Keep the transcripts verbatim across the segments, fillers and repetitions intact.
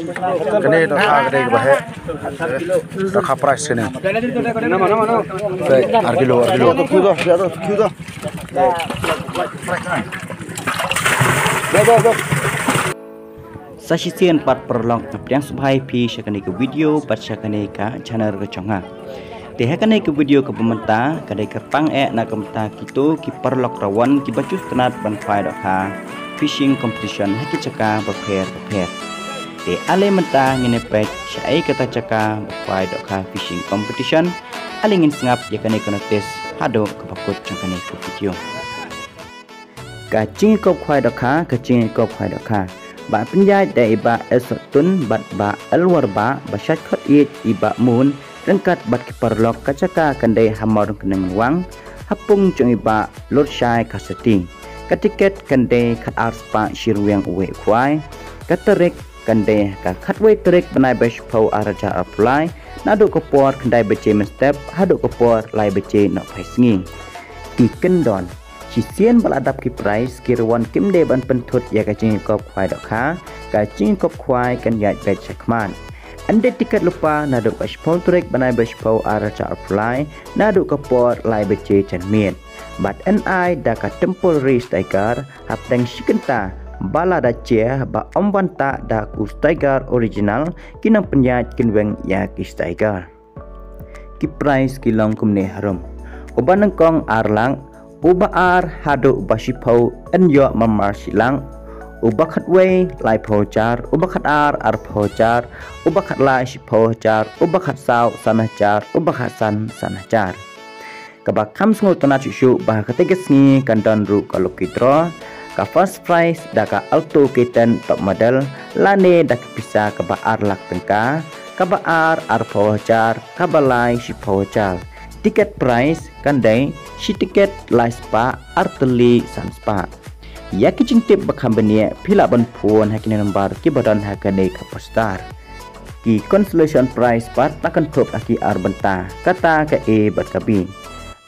Kane dohkha ka dei kaba heh. Dohkha price kane. Peit, ar kilo, ar kilo. Sa shisien pat paralok, nga pdiang sngewbha ïa phi sha kane ka video bad sha kane ka channel ka jong nga. Te ha kane ka video kaba mynta ka dei kyrpang eh na ka bynta kito ki paralok rawan kiba ju sngewtynnat ban khwai dohkha fishing competition ha ki jaka bapher bapher. Te ale mynta ngin ïa peit shaei kata ka jaka ba khwai dohkha fishing competition. Ale ngin sngap ïa kane ka notice haduh kaba kut jong kane ka video. Ka jingïakop khwai dohkha, ka jingïakop khwai dohkha. Ba pynïaid da i Bah Esotun bad Bah Elwar Bah, ba shait khot ïeit i Bah Mun, ryngkat bad ki paralok. Ka jaka kan dei ha Mawryngkneng Lwang, ha pung jong i Bah Lurshai Kasati. Ka tiket kan dei khatar spah shi ryngwiang uwei u khwai. Ka tarik kan dei ka khatwei tarik bnai ba shiphew ar hajar arphew lai, naduh ka por khyndai baje mynstep haduh ka por lai baje nohphai sngi. Ki kyndon. Shisien ba la dap ki prize, ki rawan kim dei ban pynthut ïa ka jingïakop khwai dohkha, ka jingïakop khwai kan ïaid beit shakhmat. Ynda tiket lypa naduh ka shiphew tarik bnai ba shiphew ar hajar arphew lai, naduh ka por lai baje janmiet. Bad yn ai da ka temporary sticker, hapdeng shi kynta ba la da jia ba ym wan tah da u sticker original, ki nongpynïaid kin weng ïa ki sticker. Ki prize ki long kumne harum. Uba nyngkong ar lak, uba ar haduh ba shiphew yn ïoh marmar shi lak, uba khatwei laiphew hajar, uba khatar arphew hajar, uba khatlai shiphew hajar, uba khatsaw san hajar, uba khatsan san hajar. Kaba kham sngewtynnat shuh shuh ba ha katei ka sngi kan don ruh ka lucky draw, ka first prize da ka Alto K ten top model, lane da ka pisa kaba ar lak tyngka, kaba ar arphew hajar, kaba lai shiphew hajar. Tiket prize kan dei shi tiket lai spah, ar tylli san spah. Ïa ki jingtip ba kham bniah phi lah ban phone ha kine ki nombar kiba don ha kane ka poster. Ki consolation prize pat la kynthup ha ki ar bynta, kata ka A bad ka B.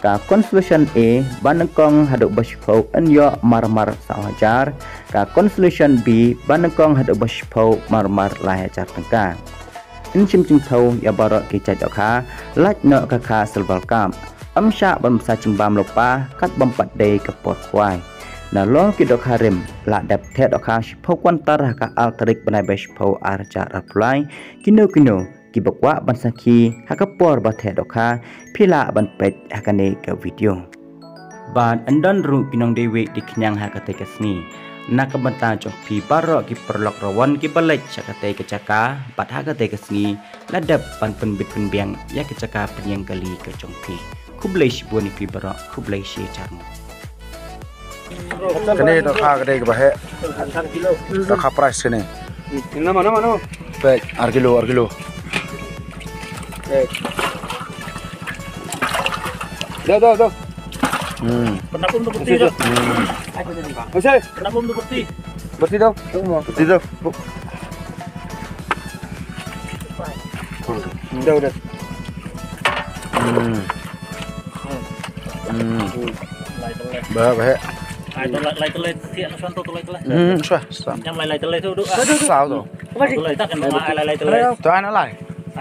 Ka consolation A ba nyngkong haduh ba shiphew yn ïoh marmar saw hajar. Ka consolation B ba nyngkong haduh ba shiphew marmar lai hajar tyngka. Yn shim jingthaw ïa baroh ki jait dohkha, lait noh ka kha silver carp. Ym shah ban bsa jingbam lypa kat bym pat dei ka por khwai. Nalor ki dohkha rim, la dep theh dohkha shiphew kwantar ha ka ar tarik bnai ba shiphew ar hajar arphew lai. Kino kino kiba kwah ban sakhi ha ka por ba theh dohkha, phi lah ban peit ha kane ka video. Bad yn don ruh ki nongdie wieh die khñiang ha katei ka sngi. Na ka bynta jong phi baroh ki paralok rawan kiba leit sha katei ka jaka bad ha katei ka sngi, la dep ban pynbit pynbiang ïa ka jaka pynïeng kali ka jong phi. Khublei shibun ïa phi baroh, khublei shihajar nguh. Kane dohkha ka dei kaba heh. Dohkha prize kane. Peit, ar kilo, ar kilo. Daw, daw, daw. Hmm. Pernah pun tu peti tu. Hmm. Masih. Pernah pun tu peti. Peti tu. Peti tu. Dah, dah. Hmm. Hmm. Ba, ba, heh. Lai tu lai, lai tu lai, siap nak santo tu lai tu lai. Hmm, sah, sah. Yang lai lai tu lai tu duk. Sah tu. Lai tak kena lai lai tu lai. Tu anak lai.